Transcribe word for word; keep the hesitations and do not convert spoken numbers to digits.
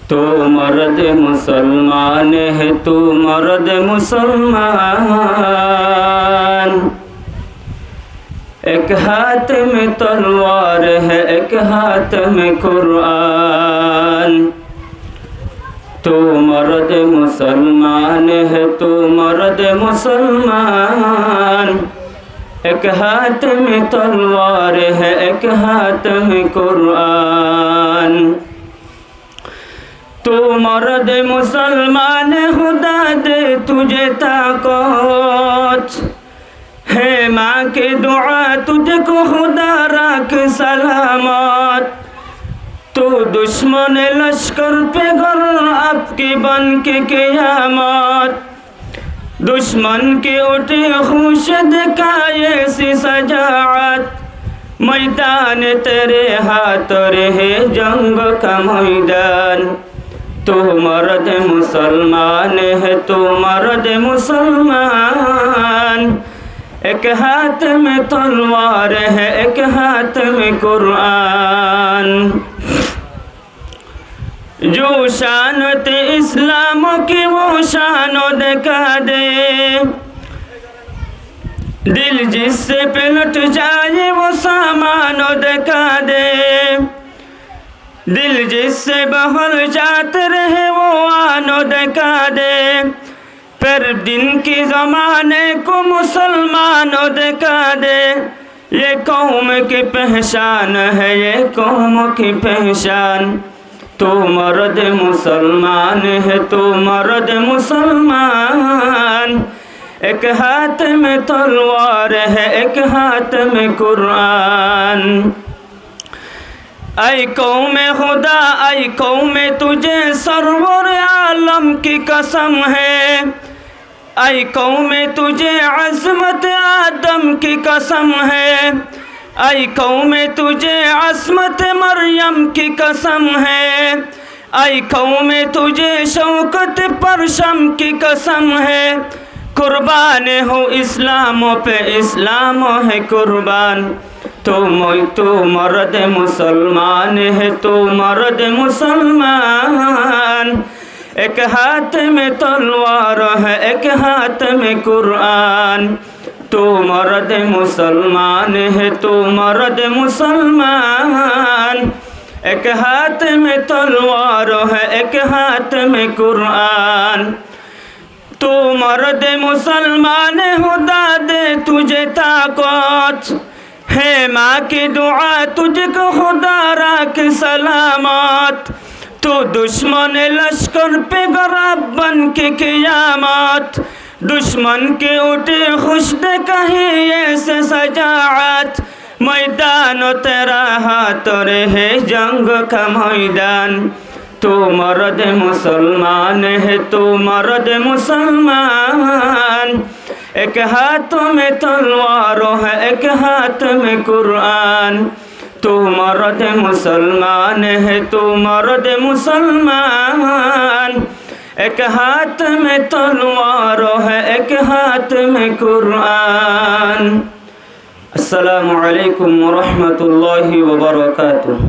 تو مرد مسلمان ہے، تو مرد مسلمان۔ ایک ہاتھ میں تلوار ہے، ایک ہاتھ میں قرآن۔ تو مرد مسلمان ہے، تو مرد مسلمان۔ ایک ہاتھ میں تلوار ہے، ایک ہاتھ میں قرآن۔ تو مرد مسلمان، خدا دے تجھے طاقت۔ ہے ماں کی دعا، تجھ کو خدا رکھ سلامت۔ تو دشمن لشکر پہ گر، آپ کی بن کے قیامت۔ دشمن کی اٹھے ہوش، دکھائے ایسی شجاعت۔ میدان تیرے ہاتھ رہے جنگ کا میدان۔ تو مرد مسلمان ہے، تو مرد مسلمان۔ ایک ہاتھ میں تلوار ہے، ایک ہاتھ میں قرآن۔ جو شان تھی اسلام کی، وہ شان دکھا دے۔ دل جس سے پلٹ جائے، وہ سامان دکھا دے۔ دل جس سے بہل جاتے رہے، وہ آن دکھا دے۔ پھر دن کے زمانے کو مسلمان دکھا دے۔ یہ قوم کی پہچان ہے، یہ قوم کی پہچان۔ تو مرد مسلمان ہے، تو مرد مسلمان۔ ایک ہاتھ میں تلوار ہے، ایک ہاتھ میں قرآن۔ اے قوم خدا، اے قوم، تجھے سرور عالم کی قسم ہے۔ اے قوم، تجھے عظمت آدم کی قسم ہے۔ اے قوم، تجھے عصمت مریم کی قسم ہے۔ اے قوم، تجھے شوکت پرشم کی قسم ہے۔ قربان ہو اسلام پہ، اسلام ہے قربان۔ تو م-، تو مرد مسلمان ہے، تو مرد مسلمان۔ ایک ہاتھ میں تلوار ہے، ایک ہاتھ میں قرآن۔ تو مرد مسلمان ہے، تو مرد مسلمان۔ ایک ہاتھ میں تلوار ہے، ایک ہاتھ میں قرآن۔ تو مرد مسلمان، خدا دے تجھے طاقت۔ ہے ماں کی دعا، تجھ کو خدا رکھ سلامت۔ تو دشمن لشکر پہ گر، آپ بن کے قیامت۔ دشمن کی اٹھے ہوش، دکھائے ایسی شجاعت۔ میدان تیرا ہاتھ رہے جنگ کا میدان۔ تو مرد مسلمان ہے، تو مرد مسلمان۔ ایک ہاتھ میں تلوار ہے، ایک ہاتھ میں قرآن۔ تو مرد مسلمان ہے، تو مرد مسلمان۔ ایک ہاتھ میں تلوار ہے، ایک ہاتھ میں قرآن۔ السلام علیکم ورحمۃ اللہ وبرکاتہ۔